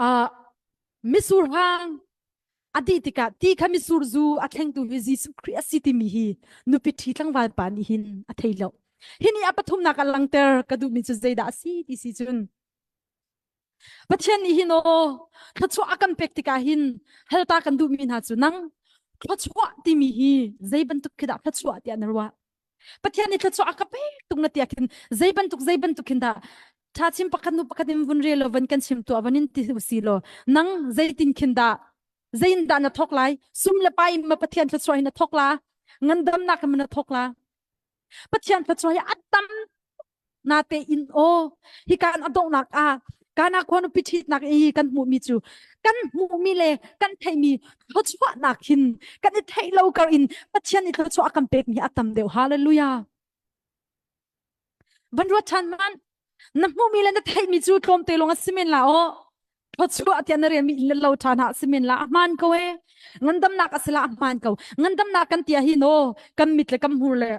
Uh, misur hang a dih tikah ti kha misur zu a thlengtu hi Jesuh Khrih a si timi hi nupi ṭhi tlangval pa nih hin a thei lo. Hi nih a pathumnak a langter ka duhmi cu zeidah a si ti si cun Pathian nih hin aw thluachuah a kan pek tikah hin halta kan duhmi hna cu nang thluachuah timi hi zei bantuk khi dah thluachuah tiah na ruah? Pathian nih thluachuah a ka pek tuk na tiah khin zei bantuk zei bantuk khin dah tha chim pakhat nu pakhat in vun rel lo van kan chim tuah van in ti usi law nang zeitin khin dah zein dah na thok lai sum le pai ma Pathian thluachuah hi na thok la ngandamnak in na thok la Pathian thluachuah hi a tam na te in aw hi kan a donghnak ah kana khua nupi ṭhitnak i kan hmuhmi cu kan hmuhmi le kan theihmi thluachuahnak hin kan i theih lo kar in Pathian i thluachuah a kan pekmi a tam deuh hallelujah van ruat ṭhan man na hmuhmi le na theihmi cu tlawmte lawng a si men la aw thluachuah tiah na relmi in le lo ṭha hna a si men la a hmaan ko e ngandamnak a si la a hmaan ko ngandamnak kan tia hi no kan mit le kan hmur le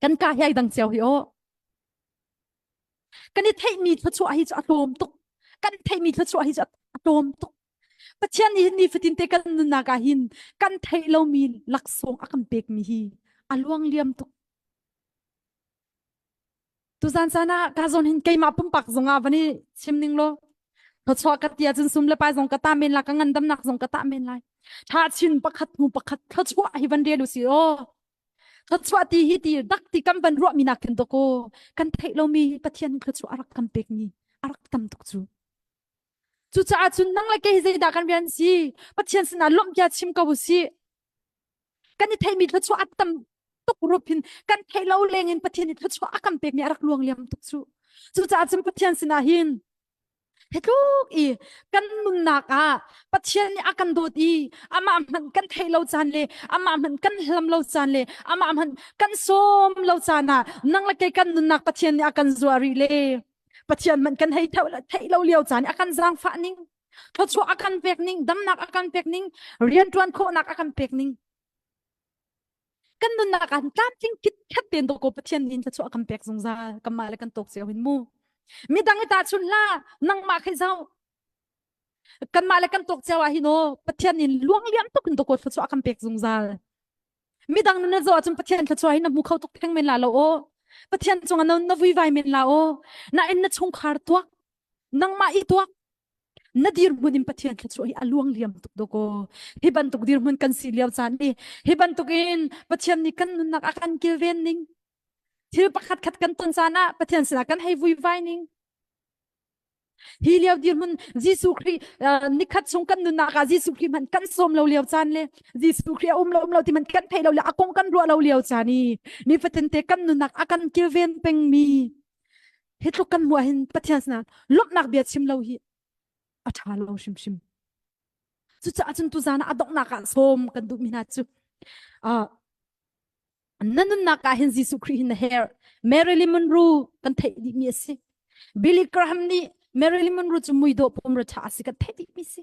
kan ka hi ai dang cio hi aw kan i theihmi thluachuah hi cu a tlawm tuk kan theihmi thluachuah hi cu a tlawm tuk Pathian nih nifatin te kan nunnak ah hin kan theih lomi laksawng a kan pekmi hi a luang liam tuk tuzan caan ah ka zawn hin keimah pumpak zong ah van i chim ning law thluachuah ka tia cun sum le pai zong ka ta men la ka ngandamnak zong ka ta men lai tha chin pakhat hnu pakhat thluachuah hi van rel u si aw Thluachuah ti hi ti dak ti kan van ruahmi nak khin dawk aw kan theih lomi Pathian thluachuah a rak kan pekmi a rak tam tuk cu. Cucaah cun nang le kei hi zeidah kan rian si? Pathian sinah lawmh bia chim ko u sih. Kan i theihmi thluachuah a tam tuk rup hin kan theih lo leng in Pathian i thluachuah a kan pekmi a rak luang liam tuk cu. Cucaah cun Pathian sinah hin Hi tluk i kan nunnak ah Pathian nih a kan dawt i amah hmanh kan theih lo caan le amah hmanh kan hlam lo caan le amah hmanh kan sawm lo caan ah nang le kei kan nunnak Pathian nih a kan zuah rih le Pathian hmanh kan hei theih lo lio caan i a kan zaangfah ning thluachuah a kan pek ning damnak a kan pek ning rianṭuan khawhnak a kan pek ning kan nunnak ah tlamtling khitkhat tein dawkaw Pathian nih thluachuah kan pek zungzal kanmah le kan tawk cio hin mu midang i tahchun hlah nangmah khi zoh kanmah le kan tawk cio ah hin aw Pathian nih luang liam tuk in dawkaw thluachuah kan pek zungzal midang nun na zoh ahcun Pathian thluachuah hi na hmu kho tuk theng men la lo aw Pathian cungah na na vuivai men la aw na in na chungkhar tuak nangmah i tuak na dirhmun in Pathian thluachuah hi a luang liam tuk dawkaw hi bantuk dirhmun kan si lio caan i hi bantuk in Pathian nih kan nunnak a kan kilven ning thil pakhat khat kan ton caan ah Pathian sinah kan hei vuivai ning hi lio dirhmun Jesuh Khrih nikhat chung kan nunnak ah Jesuh Khrih hmanh kan sawm lo lio caan le Jesuh Khrih a um lo um lo ti hmanh kan theih lo le a kong kan ruah lo lio caan i nifatin te kan nunnak a kan kilven pengmi Hi tluk kan hmuh ahhin Pathian sinah lawmhnak bia chim lo hi a ṭha lo hrimhrim. Cucaah cun tuzaan ah a donghnak ah sawm kan duhmi hna cu uh, na nunnak ah hin Jesuh Khrih hin na herh. Marilyn Monroe kan theih dihmi a si. Billy Graham nih Marilyn Monroe cu muidawh pumra ṭha a si kan theih dihmi si.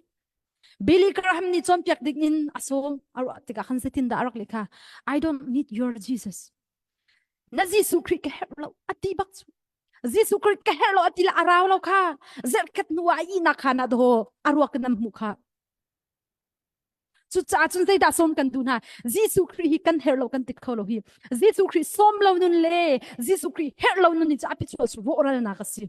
Billy Graham nih cawnpiak ding in a sawm a ruah tikah khan zeitin dah a rak leh kha I don't need your Jesus. Na Jesuh Khrih ka herh lo a ti bak cu. Jesuh Khrih ka herh lo a ti le a rau lo kha. Zerhkhat hnu ah a ihnak khan ah daw a ruak in an hmuh kha. Cucaah cun zeidah sawm kan duh hna? Jesuh Khrih hi kan herh lo kan ti kho lo hi. Jesuh Khrih sawm lo nun le Jesuh Khrih herh lo nun hi cu a phichuah cu rawhralnak a si.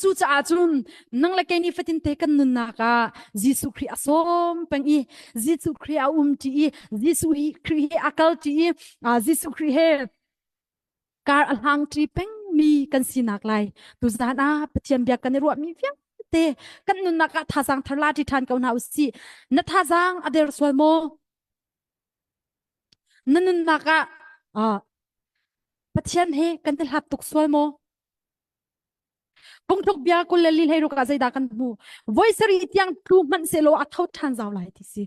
Cucaah cun nang le kei nih fatin te kan nunnak ah Jesuh Khrih a sawm peng i Jesuh Khrih a um ṭi i Jesuh Khrih he a kal ṭi i Jesuh Khrih he kar a hlang ṭi pengmi kan sinak lai tuzaan ah Pathian bia kan i ruahmi vialte kan nunnak ah thazaang thar la ṭi ṭhan ko hna u sih. Na thazaang a der sual maw? Na nunnak ah Pathian he kan i hlat tuk sual maw? Phungthluk bia 24 hlei ruk ah zeidah kan hmu? Voi sarih tiang tlu hmanh sehlaw a tho ṭhan zau lai ti si.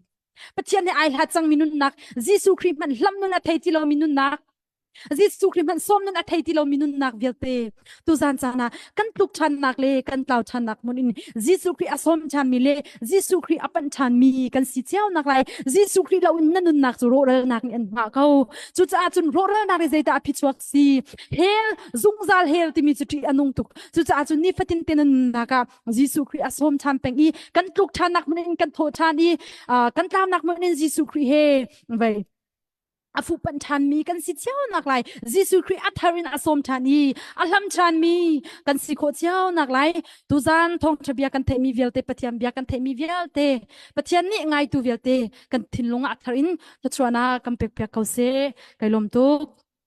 Pathian nih ai hlat cangmi nunnak, Jesuh Khrih hmanh hlam nun a thei ti lomi nunnak. Jesuh Khrih hmanh sawm nan a thei ti lomi nunnak vialte tuzan caan ah kan tluk ṭhannak le kan tlau ṭhannak hmun in Jesuh Khrih a sawm ṭhanmi le Jesuh Khrih a panh ṭhanmi kan si cio nak lai. Jesuh Khrih lo in na nunnak cu rawhralnak nih an hngah ko. Cucaah cun rawhralnak nih zeidah a phichuak si? Hell, zungzal hell timi cu ṭih a nung tuk. Cucaah cun nifatin te na nunnak ah Jesuh Khrih a sawm ṭhan peng i kan tluk ṭhannak hmun in kan thawh ṭhan i kan tlaunak hmun in Jesuh Khrih he vei a fuhpanh ṭhanmi kan si cio nak lai. Jesuh Khrih a thar in a sawm ṭhan i a hlam ṭhanmi kan si khawh cio nak lai. Tuzan thawngṭha bia kan theihmi vialte, Pathian bia kan theihmi vialte, Pathian nih ngaitu vialte kan thinlung ah a thar in thluachuahnak kan pek piak ko seh. Kai lawm tuk.